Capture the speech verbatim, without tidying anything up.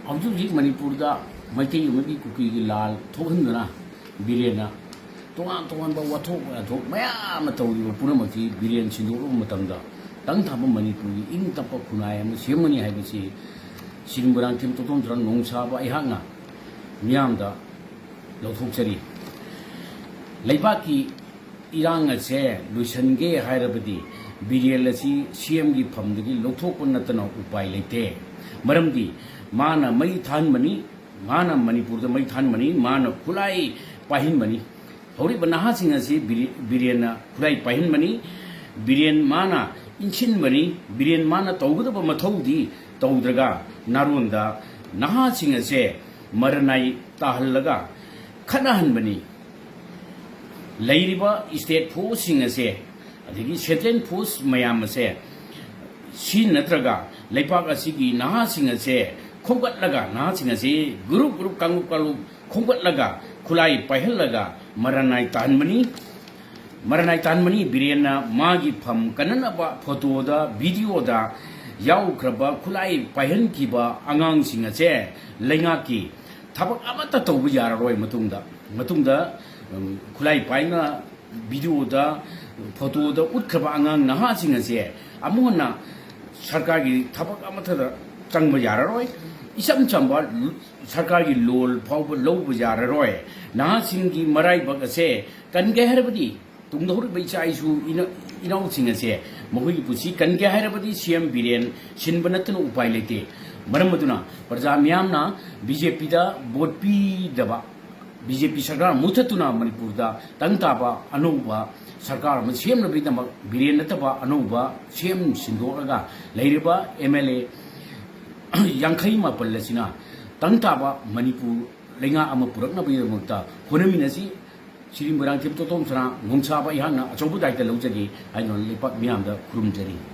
ꯍꯧꯖꯤꯛ ꯍꯧꯖꯤꯛ ꯃꯅꯤꯄꯨꯔꯗ ꯃꯩꯇꯩ ꯑꯃꯗꯤ ꯀꯨꯀꯤꯒꯤ ꯂꯥꯜ ꯊꯣꯛꯍꯟꯗꯨꯅ ꯕꯤꯔꯦꯟꯅ ꯇꯣꯉꯥꯟ ꯇꯣꯉꯥꯟꯕ ꯋꯥꯊꯣꯛ ꯋꯥꯊꯣꯛ ꯃꯌꯥꯝ ꯑꯃ ꯇꯧꯔꯤꯕ ꯄꯨꯝꯅꯃꯛꯁꯤ ꯕꯤꯔꯦꯟ ꯁꯤꯟꯗꯣꯛꯂꯕ ꯃꯇꯝꯗ ꯇꯪ ꯊꯥꯕ ꯃꯅꯤꯄꯨꯔꯒꯤ ꯏꯪ ꯇꯞꯄ ꯈꯨꯟꯅꯥꯏ ꯑꯃ ꯁꯦꯝꯒꯅꯤ ꯍꯥꯏꯕꯁꯤ ꯁꯤꯔꯤꯝꯕꯔꯥꯡ ꯊꯦꯝ ꯇꯣꯇꯣꯝ ꯁꯔꯥꯡ ꯅꯣꯡꯁꯥꯕ ꯑꯩꯍꯥꯛꯅ ꯃꯤꯌꯥꯝꯗ ꯂꯧꯊꯣꯛꯆꯔꯤ꯫ ꯂꯩꯕꯥꯛꯀꯤ ꯏꯔꯥꯡ ꯑꯁꯦ ꯂꯣꯏꯁꯤꯟꯒꯦ ꯍꯥꯏꯔꯕꯗꯤ ꯕꯤꯔꯦꯟ ꯑꯁꯤ ꯁꯤ ꯑꯦꯝꯒꯤ ꯐꯝꯗꯒꯤ ꯂꯧꯊꯣꯛꯄ ꯅꯠꯇꯅ ꯎꯄꯥꯏ ꯂꯩꯇꯦ꯫ ꯃꯔꯝꯗꯤ ꯃꯥꯅ ꯃꯩ ꯊꯥꯍꯟꯕꯅꯤ, ꯃꯥꯅ ꯃꯅꯤꯄꯨꯔꯗ ꯃꯩ ꯊꯥꯍꯟꯕꯅꯤ, ꯃꯥꯅ ꯈꯨꯠꯂꯥꯏ ꯄꯥꯏꯍꯟꯕꯅꯤ꯫ ꯍꯧꯔꯤꯕ ꯅꯍꯥꯁꯤꯡ ꯑꯁꯤ ꯕꯤꯔꯦ-, ꯕꯤꯔꯦꯟꯅ ꯈꯨꯠꯂꯥꯏ ꯄꯥꯏꯍꯟꯕꯅꯤ꯫ ꯕꯤꯔꯦꯟ ꯃꯥꯅ ꯏꯟꯁꯤꯟꯕꯅꯤ꯫ ꯕꯤꯔꯦꯟ ꯃꯥꯅ ꯇꯧꯒꯗꯕ ꯃꯊꯧꯗꯤ ꯇꯧꯗ꯭ꯔꯒ ꯅꯥꯔꯣꯟꯗ ꯅꯍꯥꯁꯤꯡ ꯑꯁꯦ ꯃꯔꯅꯥꯏ ꯇꯥꯍꯜꯂꯒ ꯈꯠꯅꯍꯟꯕꯅꯤ꯫ ꯂꯩꯔꯤꯕ state forceꯁꯤꯡ ꯑꯁꯦ, ꯑꯗꯒꯤ central force ꯃꯌꯥꯝ ꯑꯁꯦ, ꯁꯤ ꯅꯠꯇ꯭ꯔꯒ ꯂꯩꯕꯥꯛ ꯑꯁꯤꯒꯤ ꯅꯍꯥꯁꯤꯡ ꯑꯁꯦ ꯈꯣꯝꯒꯠꯂꯒ, ꯅꯍꯥꯁꯤꯡ ꯑꯁꯤ group group, ꯀꯥꯡꯂꯨꯞ ꯀꯥꯡꯂꯨꯞ ꯈꯣꯝꯒꯠꯂꯒ, ꯈꯨꯠꯂꯥꯏ ꯄꯥꯏꯍꯜꯂꯒ ꯃꯔꯅꯥꯏ ꯇꯥꯍꯟꯕꯅꯤ꯫ ꯃꯔꯅꯥꯏ ꯇꯥꯍꯟꯕꯅꯤ꯫ ꯕꯤꯔꯦꯟꯅ ꯃꯥꯒꯤ ꯐꯝ ꯀꯟꯅꯅꯕ photoꯗ, videoꯗ ꯌꯥꯎꯈ꯭ꯔꯕ ꯈꯨꯠꯂꯥꯏ ꯄꯥꯏꯍꯟꯈꯤꯕ ꯑꯉꯥꯡꯁꯤꯡ ꯑꯁꯦ ꯂꯩꯉꯥꯛꯀꯤ ꯊꯕꯛ ꯑꯃꯠꯇ ꯇꯧꯕ ꯌꯥꯔꯔꯣꯏ꯫ ꯃꯇꯨꯡꯗ, ꯃꯇꯨꯡꯗ, ꯎꯝ, ꯈꯨꯠꯂꯥꯏ ꯄꯥꯏꯅ videoꯗ, photoꯗ ꯎꯠꯈ꯭ꯔꯕ ꯑꯉꯥꯡ ꯅꯍꯥꯁꯤꯡ ꯑꯁꯦ ꯑꯃꯨꯛ ꯍꯟꯅ ꯁꯔꯀꯥꯔꯒꯤ ꯊꯕꯛ ꯑꯃꯠꯇꯗ ꯆꯪꯕ ꯌꯥꯔꯔꯣꯏ꯫ ꯏꯆꯝ ꯆꯝꯕ ꯁꯔꯀꯥꯔꯒꯤ ꯂꯣꯟ ꯐꯥꯎꯕ ꯂꯧꯕ ꯌꯥꯔꯔꯣꯏ꯫ ꯅꯍꯥꯁꯤꯡꯒꯤ ꯃꯔꯥꯏꯕꯛ ꯑꯁꯦ ꯀꯟꯒꯦ ꯍꯥꯏꯔꯕꯗꯤ ꯇꯨꯡꯗ ꯍꯧꯔꯛꯄ ꯏꯆꯥ ꯏꯁꯨ ꯏꯅ-, ꯏꯅꯥꯎꯁꯤꯡ ꯑꯁꯦ ꯃꯈꯣꯏꯒꯤ ꯄꯨꯟꯁꯤ ꯀꯟꯒꯦ ꯍꯥꯏꯔꯕꯗꯤ ꯁꯤ ꯑꯦꯝ ꯕꯤꯔꯦꯟ ꯁꯤꯟꯕ ꯅꯠꯇꯅ ꯎꯄꯥꯏ ꯂꯩꯇꯦ꯫ ꯃꯔꯝ ꯑꯗꯨꯅ ꯄ꯭ꯔꯖꯥ ꯃꯤꯌꯥꯝꯅ ꯕꯤ ꯖꯦ ꯄꯤꯗ ꯚꯣꯠ ꯄꯤꯗꯕ, ꯕꯤ ꯖꯦ ꯄꯤ ꯁꯔꯀꯥꯔ ꯃꯨꯊꯠꯇꯨꯅ ꯃꯅꯤꯄꯨꯔꯗ ꯇꯪ ꯇꯥꯕ ꯑꯅꯧꯕ ꯁꯔꯀꯥꯔ ꯑꯃ ꯁꯦꯝꯅꯕꯒꯤꯗꯃꯛ ꯕꯤꯔꯦꯟ ꯅꯠꯇꯕ ꯑꯅꯧꯕ ꯁꯤ ꯑꯦꯝ ꯁꯤꯟꯗꯣꯛꯂꯒ ꯂꯩꯔꯤꯕ ꯑꯦꯝ ꯑꯦꯜ ꯑꯦ ꯌꯥꯡꯈꯩ ꯃꯥꯄꯜ ꯑꯁꯤꯅ ꯇꯪ ꯇꯥꯕ ꯃꯅꯤꯄꯨꯔ ꯂꯩꯉꯥꯛ ꯑꯃ ꯄꯨꯔꯛꯅꯕꯒꯤꯗꯃꯛꯇ ꯍꯣꯠꯅꯃꯤꯟꯅꯁꯤ꯫ ꯁꯤꯔꯤ ꯃꯣꯏꯔꯥꯡꯊꯦꯝ ꯇꯣꯇꯣꯝ ꯁꯅꯥ ꯉꯣꯝꯁꯥꯕ ꯑꯩꯍꯥꯛꯅ ꯑꯆꯧꯕ ꯗꯥꯏꯇ ꯂꯧꯖꯒꯦ ꯍꯥꯏꯗꯨꯅ ꯂꯩꯄꯥꯛ ꯃꯤꯌꯥꯝꯗ ꯈꯨꯔꯨꯝꯖꯔꯤ꯫